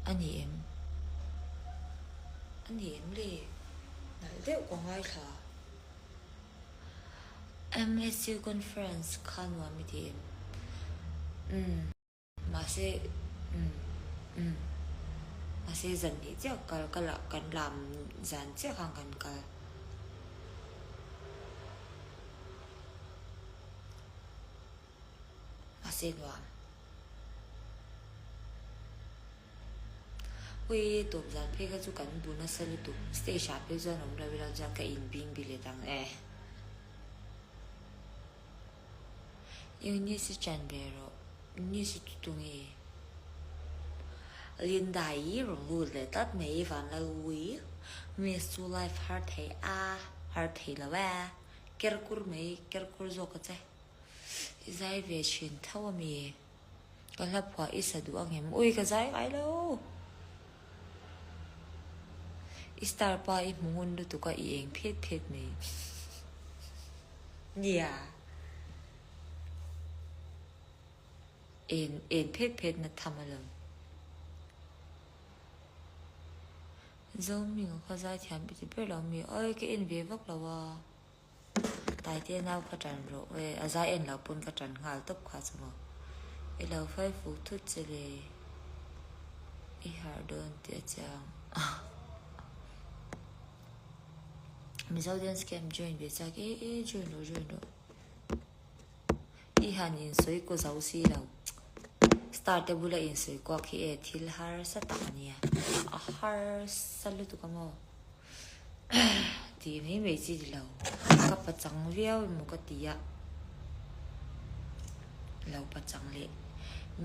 A ni em? A ni em le? Nalh deuh ka ngaithla. MSU conference kha nuam i ti em? Umm. Mahse, umm, umm. Mahse zan hnih chiah kal ka la, kan lam zan chiah khan kan kal. Mahse nuam. Ui, tawp zan phei kha chu kan bu nasa lutuk. Stage ah phei chuan awm lo ila chuan ka inbing bilet ang e. Eunice chan ve rawh. Eunice chu tunge? Linda i rawn lut leh tlat mai Vanlal ui. Miss chu live har thei a, har thei lo e. Ker kur mai, ker kur zawk a che. I zai ve thin tho a mi? Ka hla phuah i sa duh angem? Ui ka zai ngai lo. I star pa i hmu ngun lutuk a i eng phet phet mai. Nia. En en phet phet na tham alawm. Zohming kha zaithiam i ti ber lo mi? Oi ka en ve vak lo a. Taite nau kha tan rawh e, a zai en lo pawn ka tan nghal tawp kha chu maw. I lo fai fuk thut che le, i harh dawn tih a chiang. Mizo dance camp join ve chak e e join rawh join rawh. I han insawi kaw zo si lo. Star te bula insawi kuak hi e thil harsa tak a nia. A harsa lutuk a maw. Tih mai mai chi ni lo. Ka pachang viau emaw ka ti a. Lo pachang leh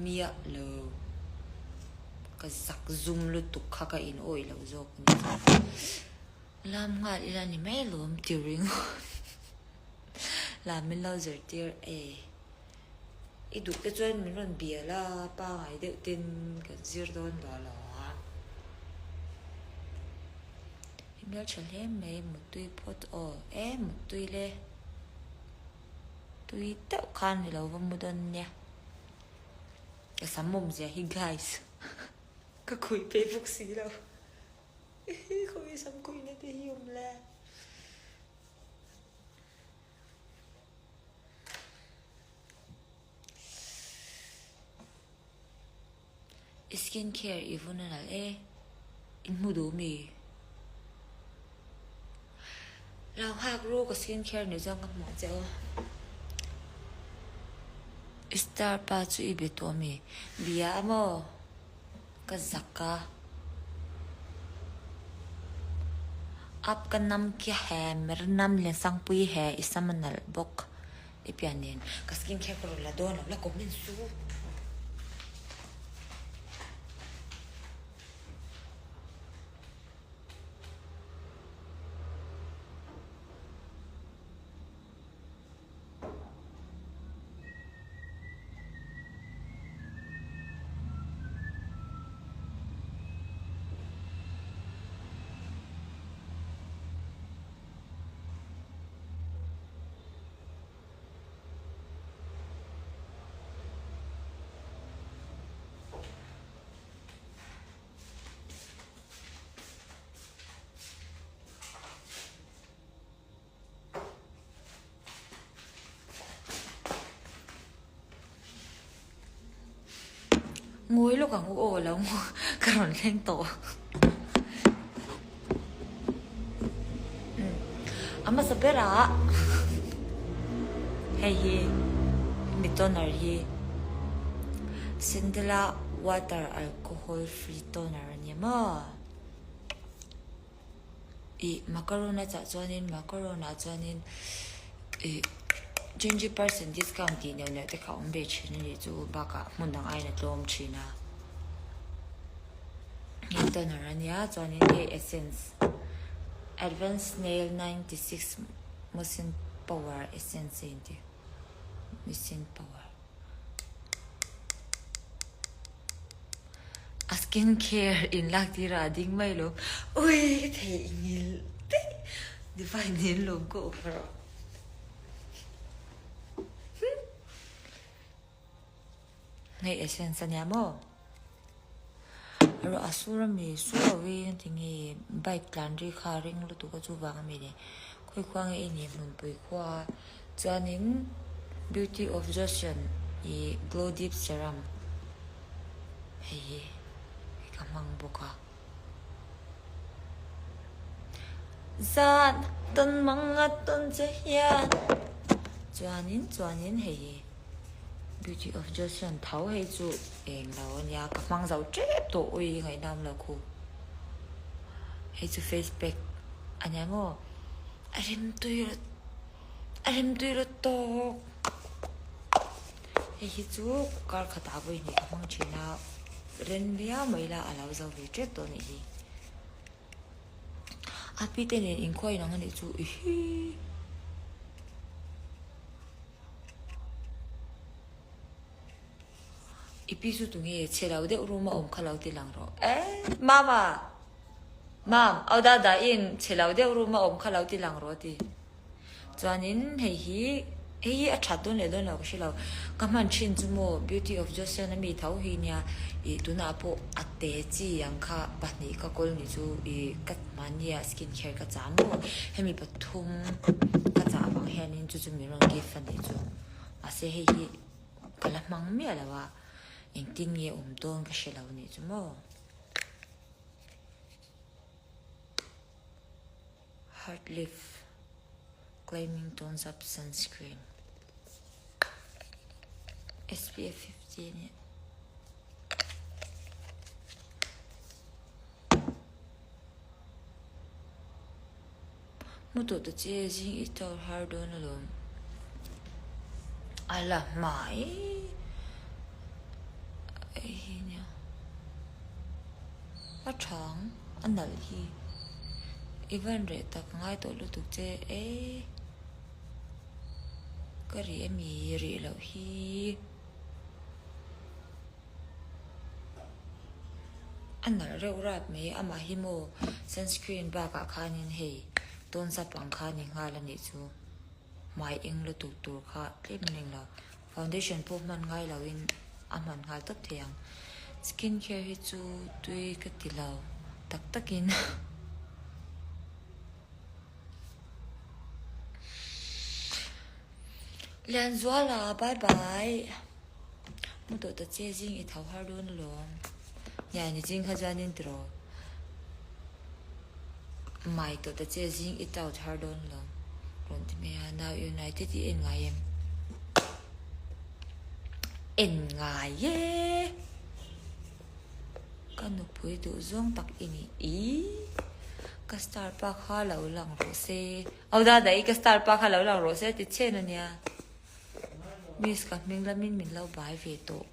miah lo. Ka zak zum lutuk kha ka in awih loh zawk a ni. Lam nghal ila ni mai alawm ti ringawt. Lam min lo zirtir e. I duh te chuan min rawn bial a, pangai deuh ten kan zir dawn lo lo a. I hmeltha hle mai, muttui phawt aw. E, muttui le. Tui deuh khan i lo va mu dawn nia. Ka sam awmzia hi guys. Ka khuih peih bawk si lo. Khawi sam khuihna te hi awm le. I skin care i vun a nalh e, in hmu duh mi? Lo nghak ru ka skin care ni chuan ka hmuh che u. I star pa chu i be tawh mi? Bia a maw? Ka zak a. Aap ka nam ki he, mer nam lian sangpui he, i sam a nalh bawk. I pian nen ka skin care ka rawn la dawn lo la comment su. Ngawi lawk ang u aw lo ka rawn thleng tawh. A hmasa berah hei hi mi toner hi Sandela water alcohol free toner a ni maw. Ih macaron a chah chuanin macaron ah chuanin ih twenty percent discount tih neuh neuh te kha a awm ve thin a nih chu bakah hmun dang aiin a tlawm thin a hei toner a nia chuanin hei essence advance snail 96 mucin power essence a inti mucin power. A skin care in lak tir a ding mai lo ui ka theih ngil daih divine nen lawm ka awm rawh hei essence ania maw. Rawh a sur a mi, sur lo i tinge bike tlan ri kha a ring lutuk a chuvang a mi le. Khawi khua nge i nih hmunpui khua chuanin Beauty of Joseon i Glow Deep Serum hei hi ka hmang bawk a. Zan tawn mang a tawn che hian chuanin chuanin hei hi Beauty of Joseon tho hei chu eng lo a nia ka hmang zo tep tawh ui ngaihnam lo khu hei chu face pack a nia maw a rem tui a rem tui rawt tawk hei hi chu kar khatah vawi hnih ka hmang thin a ren viau mai la a lo zo ve tep tawh a nih hi a pi te nen inkhuai in ang a nih chu i hi. I pi chu tunge chhe lo deuh room a awm kha lo ti lang rawh eh mama mam au dada in chhe lo deuh room a awm kha lo ti lang rawh a ti chuanin hei hi hei hi a that dawn leh dawn lo ka hre lo ka hman thin chu maw beauty of joseon ami tho hi nia ih tunah pawh a te chi ang kha pahnih ka kawl ni chu ih ka mahnia skin care ka chah maw hemi pathum ka chah avang hianin chu chu min rawn gift a nih chu mahse hei hi. Ka la hmang miah lo a, engtin nge awm dawn ka hre lo nih chu maw. Heart Leaf Claiming Tones Up Sunscreen SPF 50 nia. Mu tawh ta che zing i chau har dawn alawm. A la hmai hei hi nia a thang a nalh hi i van reh tak ngai tawh lutuk che e ka rih ami rih loh hi. A nalh reuh rat mai amah hi maw sunscreen bakah khanin hei tawnzap ang kha ni nghal a nih chu hmai eng lutuk tur kha tlem a ning lo foundation pawh hman ngai loin a hman nghal tawp thei ang skin care hi chu tui ka ti lo tak takin. Lianzuala bye bye Mu tawh ta che zing i tho har dawn alawm Nia ni ching kha chuanin tiraw Mai tawh ta che zing i tout har dawn alawm Rawn ti mai a Now United i en ngai em En ngai e Ka nupui duh zawng tak i ni Ih ka star pa kha lo lang rawh se. Au dada i ka star pa kha lo lang rawh se ti chen ania. Miss ka hming lamin min lo bai ve tawh.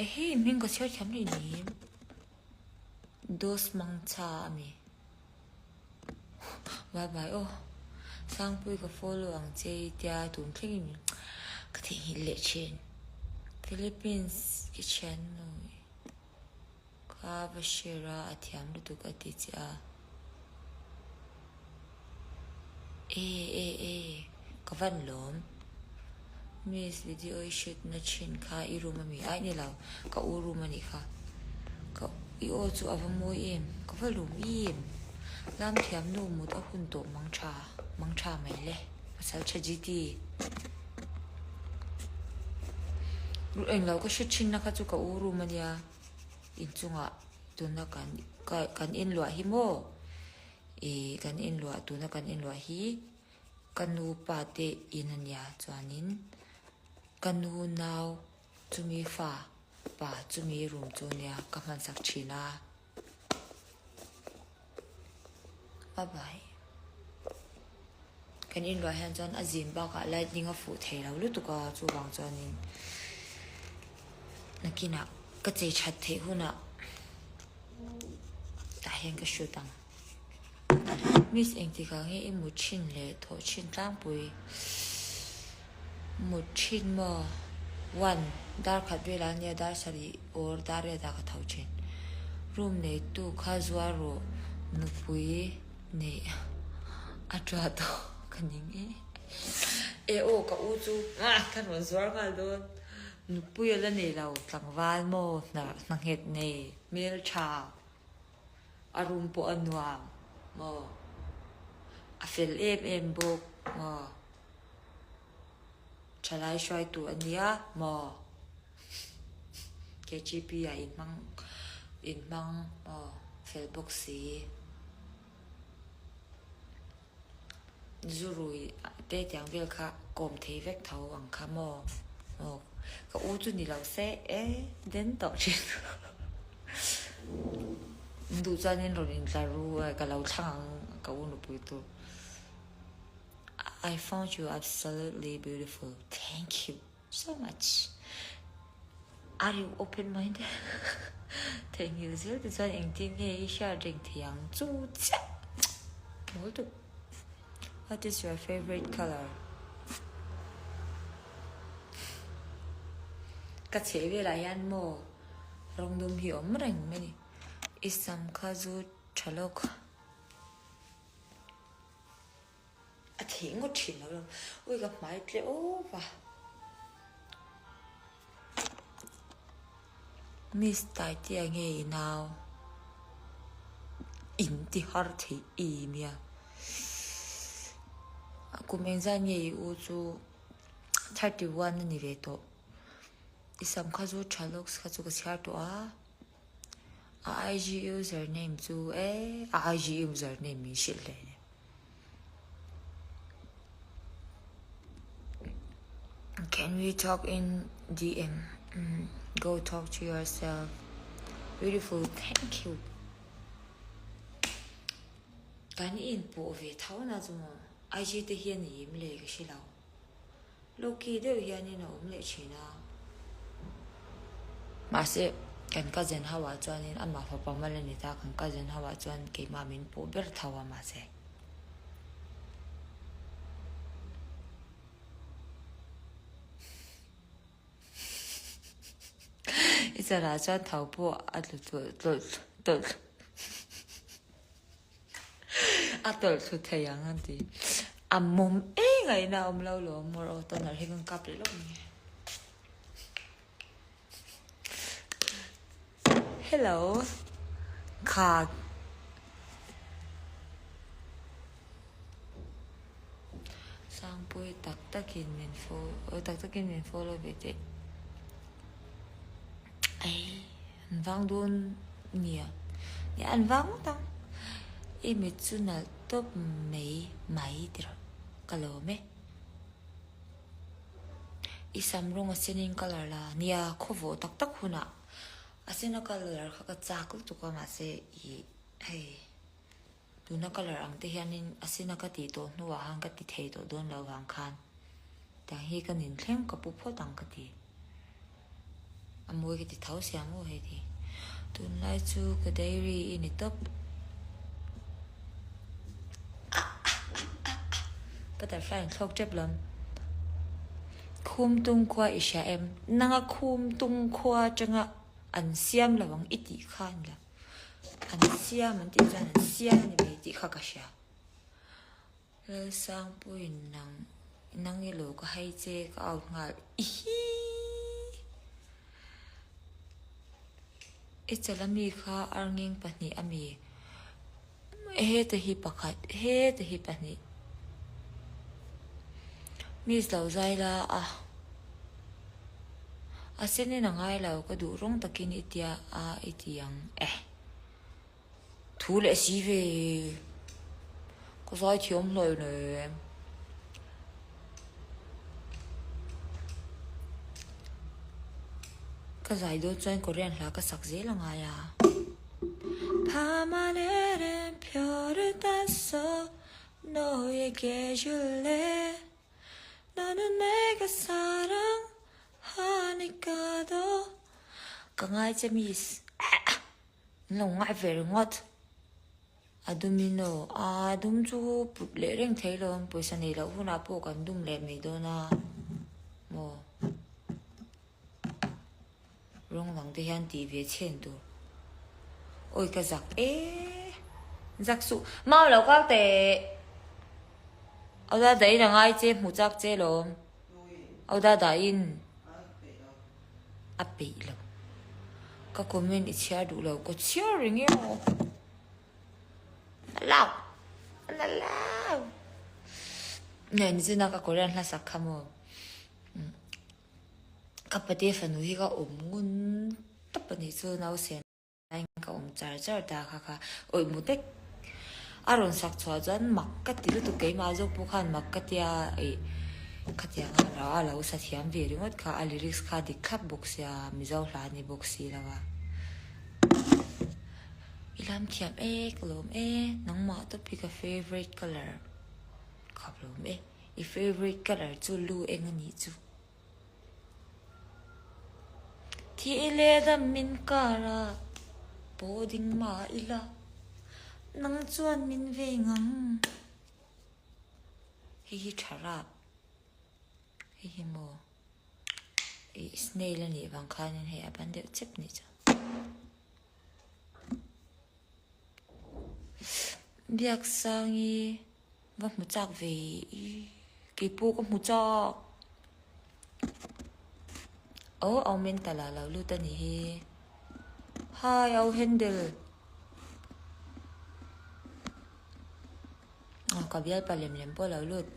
Ehe hming ka chhiar thiam leh ni. Dos mangcha ami. Bye bye aw. Sangpui ka follow ang che i tia tun thleng in ka theihnghilh leh thin. Philippines i thiannu. Ka va share a, a thiam lutuk a ti che a. E e e, ka van lawm. Miss video i shoot na thin kha i room ami? Aih ni lo, ka u room anih kha. Ka i aw chu a va mawi em, ka va lawm em. Lam thiam nu mut a hun tawh mang tha, mang tha mai le. Pasal tha GT. Englo ka shoot thin na kha chu ka u room ania. Inchungah tuna kan kan inluah hi maw ih kan inluah tuna kan inluah hi ka nu pa te in a nia chuanin ka nu nau chumi fa pa chumi room chu nia ka hmansak thin a bye bye. Kan inluah hian chuan a zin bakah lightning a fuh thei lo lutuk a, chuvang chuanin nakinah ka chei that theih hunah tah hian ka shoot ang. Miss engtikah nge i mut thin leh thawh thin tlangpui? Mut thin maw? One, dar khat velah ania dar sarih or dar riatah ka tho thin. Room neitu kha zuar rawh nupui. Nei a ṭa tawh ka ning e. E aw ka u chu ka rawn zuar nghal dawn. Nupui a la nei lo, tlangval maw hna nghet nei, hmeltha, a room pawh a nuam maw, a fel em em bawk maw, thalai hruaitu a nia maw, KGP ah inhmang inhmang maw fel bawk si. Zurui te tiang vel kha kawm thei vek tho ang kha maw? Aw ka u chu ni lo se e den tawh thin duh chuanin rawn intlar ru a ka lo thlang ang ka u nupui tur I found you absolutely beautiful thank you so much are you open minded theihnghilh zel te chuan engtin nge i hriat reng thei ang chu chiah mawl tuk what is your favourite colour ka chheh velah hian maw rawng dum hi awm reng mai a ni i sam kha zu tha lawk. A thih ngawt thin lo lo. Ui ka hmai tle awp a. Miss Taitea nge i nau? In ti har thei em ia. Kum engzat nge i u chu 31 a ni ve tawh. I sam kha chu tha lawks kha chu ka chhiar tawh a. A IG username chu e a IG username min hrilh hle ni. Can we talk in DM? Mm, go talk to yourself. Beautiful, thank you. Kan in pawh ve tho na chu maw? IG te hian i im le ka hre lo. Loki deuh hianin a awm leh thin a. Mahse, kan cousin ho ah chuanin amah fapa mal a ni ta, kan cousin ho ah chuan keimah min pawh ber tho a mahse. I chalah chuan tho pawh a tlu tawlh tawlh a tawlh thlu thei ang a ti. A mawm eng a ina awm lo lo mawr aw toner hi kan kap leh lawk mai. Hello kha Sangpui tak takin min follow tak takin min follow ve teh. Ei an vang dawn nia nia an vang ngawt ang i mit chu nalh tawp mai mai ti rawh ka lawm e i sam rawng a sen in colour la nia khaw vawh tak tak hunah a sen a colour kha ka chak lutuk a mahse ih hei tuna colour ang te hianin a sen a ka tih tawh hnuah khan ka ti thei tawh dawn lo vang khan tiang hi ka nin thleng ka pu phawt ang ka ti. A mawi ka ti tho sia maw hei ti. Tunlai chu ka diary i ni tawp. Butterfly an thlawk tep lam. Khum tung khua i hria em? Nanga khum tung khua atanga an siam lo ang i tih kha a ni lo. An siam an tih chuan an siam a ni mai tih kha ka hria. Lalsangpuiin nang nang i lo ka hai che ka out nghal ihii I chala mi kha arngeng pahnih a mi heta hi pakhat heta hi pahnih miss lo zai la a a sen in a ngai lo ka duh rawng takin i tia a i ti ang eh. Thu leh si ve ka zai thiam hlawih nen. Ka zai dawn chuan Korean hla ka sak zel a ngai a. Ka ngai che miss. An lo ngai ve ringawt. A dumin aw, a dum chu put leh reng thei lo ang, pawisa nei loh hunah pawh kan dum leh mai dawn a maw. Rawng dang te hian tih ve chhen tur. Awi ka zak e, zak suh, mau lo kal teh. Au dada in a ngai che, hmu chak che lawm. Au dada in. A peih lo. Ka comment i chhiar duh lo, ka chhiar reng e aw. Na lo! Na lo! Nge nichina ka Korean hla sak kha maw? Ka pate fanu hi ka awm ngun tawp a nih chu nausen. Ka awm char char ta kha kha awih mu tek a rawn sak chhuah chuan mak ka ti lutuk keimah zawk pawh khan mak ka tia ih khatiang a ra a lo sa thiam ve ringawt kha a lyrics kha dik thlap bawk sia Mizo hla a ni bawk si lo a i lam thiam e ka lawm e nangmah topic a favourite colour khap lawm e i favourite colour chu lu eng a nih chu. Thih leh dam min kar a, pawh ding mah ila, nang chuan min veng ang. Hei hi tha rap, hei hi maw ih snail a nih vang khanin hei a ban deuh chep nih chu. Biaksangi Va hmu chak ve i keipawh ka hmu chak. Oh au mental ah lo lut a nih hi. Hi au handle. Oh ka bialpa lem lem pawh lo lut.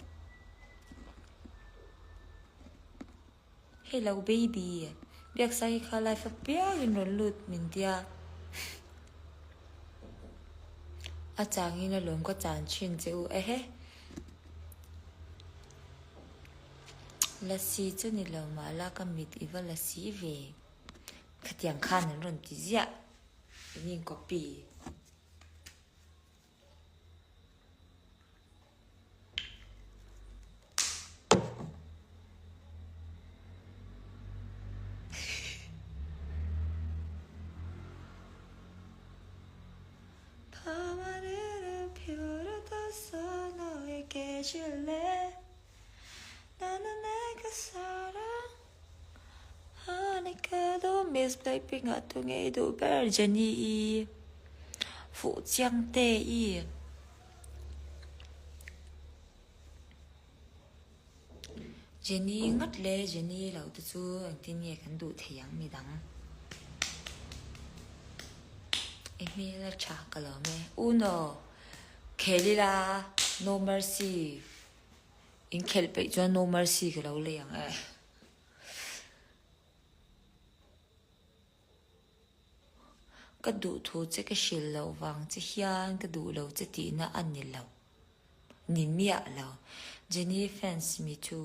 Hello baby. Biaksa hi kha live apiangin rawn lut min tia. A changin alawm ka chan thin che u ehe. Lasi chu ni lo mah la ka mit i va lasi ve. Khatiang khan an rawn ti ziah. In in copy. Miss Blackpink ah tu nge i duh ber Jennie i fuh chiang te i. Jennie ngat le Jennie lo te chu engtin nge kan duh thei ang midang. I hmel a tha ka lawm e. Uno khel ila no mercy in khelh peih chuan no mercy ka lo lei ang e. Ka duh thu che ka hrilh loh vang che hian ka duh lo che tihna a ni lo. Ni miah lo. Jennie fans mi chu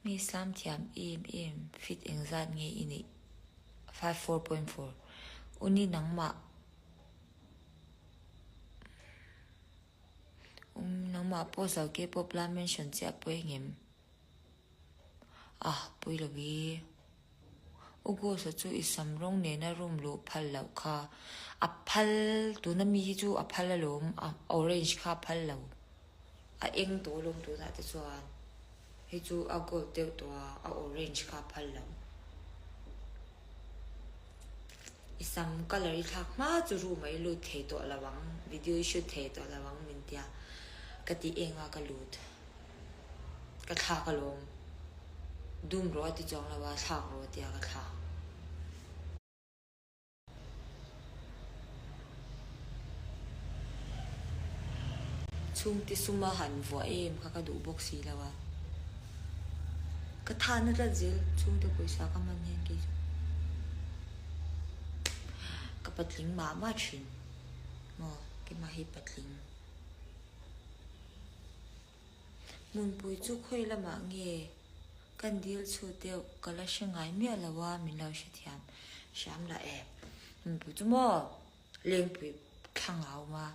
mi Islam thiam em em fit engzat nge i neih? 54.4 Uni nangmah Um nangmah post lo K-pop la mention chiah pawh engem? Ah pui lo i. U Ghost-a chu i sam rawng nena room luh phal loh kha a phal tuna mi hi chu a phal alawm a orange kha a phal lo a eng tawh alawm tunah te chuan hei chu a gold deuh tawh a a orange kha a phal lo. I sam colour i thlak hma chu room ah i lut thei tawh lo ang video i shoot thei tawh lo ang min tia ka ti eng a ka lut. Ka thlak alawm. Dum rawh a ti chuang lo a, thlak rawh a tia ka thlak. Chhungte suma han vuah em kha ka duh bawk si lo a. Ka tha na tlat zel chhungte pawisa ka hman hian kei chu. Ka patling mah mah thin. Maw, keimah hi patling. Hmunpui chu khawi lamah nge kan dil chhut deuh ka la hre ngai miah lo a min lo hrethiam hriam lah e. Hmunpui chu maw Lengpui thla ngau ma.